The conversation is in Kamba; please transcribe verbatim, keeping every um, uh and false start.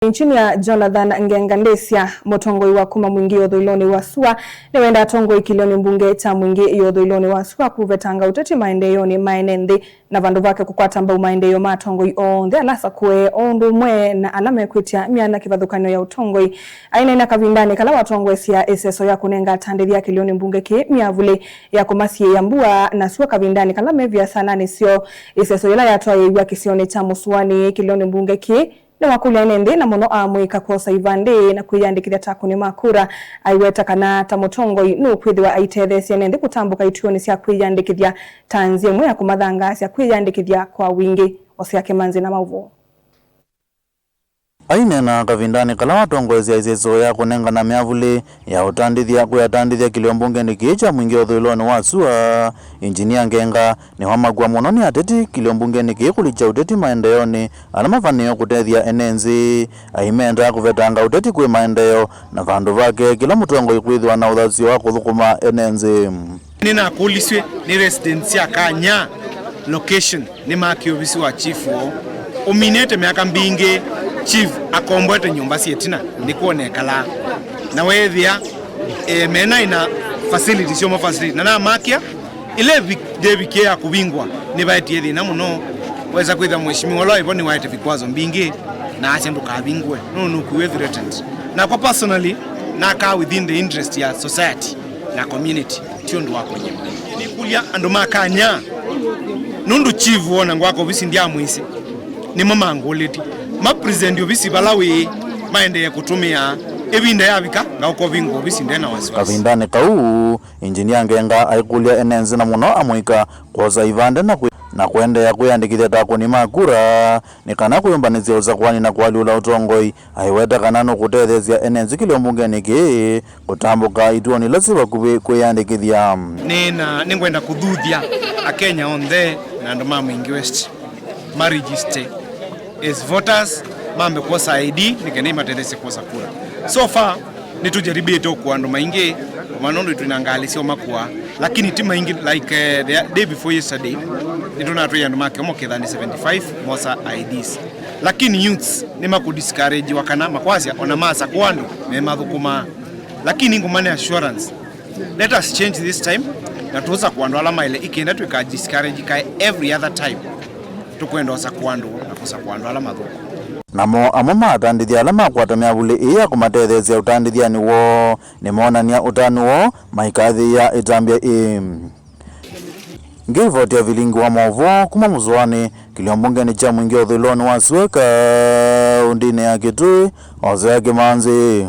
Injinia Jonathan Ngenga Ndĩsya, mũtongoi wa kuma Mwingĩ ya ũthũĩlonĩ wa sua, nĩwenda atongoi kĩlĩonĩ mbunge kya Mwingĩ ya ũthũĩlonĩ wa sua kũvetanga ũteti maendeeonĩ ma ene nthĩ, na vandũ vake kũkwata mbau maendeeo ma atongoi onthe ala asakũe, o ũndũ ũmwe na ala mekwĩtya myanya kĩvathũkany'o ya ũtongoi. Aineena kavindanĩ kala watongoesya ĩseso ya kũnenga atandĩthya kĩlĩonĩ mbunge kĩĩ myavulĩ ya kũmasiĩĩa mbua na sua kavindanĩ kala me viasananĩ syoo, ĩseso yĩla yatwaĩĩw'a kĩsionĩ kya Mũsũanĩ kĩlĩonĩ mbunge kĩĩ, nĩwakũlya ene nthĩ na mũno amũika kwosa ivandĩ na kwĩyandĩkĩthya ta akũni ma kura. Aiweta kana ta mũtongoi nũkwĩthĩwa aitetheesya ene nthĩ kũtambũka ituonĩ sya kwĩyandĩkĩthya ta nzĩa ĩmwe ya kũmathangaasya kwĩyandĩkĩthya kwa wingĩ. Osea Kĩmanzi na maũvoo. Aineena kavindanĩ kala watongoesya ĩseso ya kũnengana myavulĩ ya ũtandĩthya kwĩ atandĩthya kĩlĩo mbungenĩ kĩĩ kya Mwingĩ ũthũĩlonĩ wa sua, Injinia Ngenga nĩwamakwa mũno nĩ ateti kĩlĩo mbungenĩ kĩĩ kũlikya ũteti maendeeonĩ ala mavanĩĩwe kũtethya ene nthĩ. Aimenda kũvetanga ũteti kwĩ maendeeo, na vandũ vake kĩla mũtongoi kwĩthĩwa na ũthasyo wa kũthũkũma ene nthĩ. Nĩnakũlisw'e nĩ residents sya Kanya location nĩmakĩe ovisi wa chief woo. Ũminĩte myaka mbingĩ, chief akomboete nyũmba sya ĩtina, nĩkw'o nekalaa. Na weethĩa, eh, mena ina facilities, syomo facilities, na namakĩa, ĩla ĩvi-, yevikie ya kũvingwa, nĩvaetie thĩna mũno. Wesa kwĩthĩa mheshimiwa ũla wĩvo nĩwaete vikwazo mbingĩ, na asya ndũkavingwe, nũndũ nũkuwe threatened. Nakwa personally, nakaa within the interest ya society na community, ti ũndũ wa kũnyima. Nĩkũlya andũ ma Kanya, nũndũ chief wona ngwaka ovisi ndyamwĩsĩ, nĩmo mangũlĩtye. Ma present ovisi vala wĩ, maendee kũtũmĩa. Ĩvinda yavika, ngaũka ũvingũa ovisi nde na wasiwasi. Kavindanĩ kau, Injinia Ngenga aikũlya ene nthĩ na mũno amũika kwosa ivandĩ na kwĩ-, na kũendeea kwĩyandĩkĩthya ta akũni ma kura, nĩ kana kwĩyũmbanĩsya ũsakũani na kũalyũla ũtongoi. Aiweta kana nũkũtetheesya ene nthĩ kĩlĩo mbungenĩ kĩĩ kũtambũka ituonĩ ila syĩ vakuvĩ kwĩyandĩkĩthya. Nĩna, nĩngwenda kũthuthya Akenya onthe na andũ ma Mwingi West maregister as voters, mambe kwosa I D nĩ kenda imatetheesye kwosa kura. So far, nĩtũjaribĩte ũkũa andũ maingĩ, kwa maana ũndũ twĩna ngalĩ sya ũmakũa, lakini ti maingĩ, like, eh, the day before yesterday, nĩtũnatwaie andũ ma kĩomo kĩthani seventy-five mosa I Ds. Lakini youths nĩmakũdiscouragewa kana makwasya ona masakũa andũ memathũkũmaa. Lakini ngũmane assurance, let us change this time, na tũsakũa andũ ala maĩle, ĩkenda twĩka discourage kae every other time. Tũkwenda ũsakũa andũ na kũsakũa andũ ala mathũku. Namo amwe ma atandĩthya ala makwata myavulĩ ĩĩ ya kũmatetheesya ũtandĩthyanĩ woo nĩmoonany'a ũtanu woo maikathĩĩa ĩtambya ĩĩ. Ngĩivoti ya vilingi wa maũvoo kuma Mũsũanĩ, kĩlĩo mbungenĩ kya Mwingi ũthũĩlonĩ wa sua kaũndĩnĩ ya Kitui, Osea Kĩmanzi.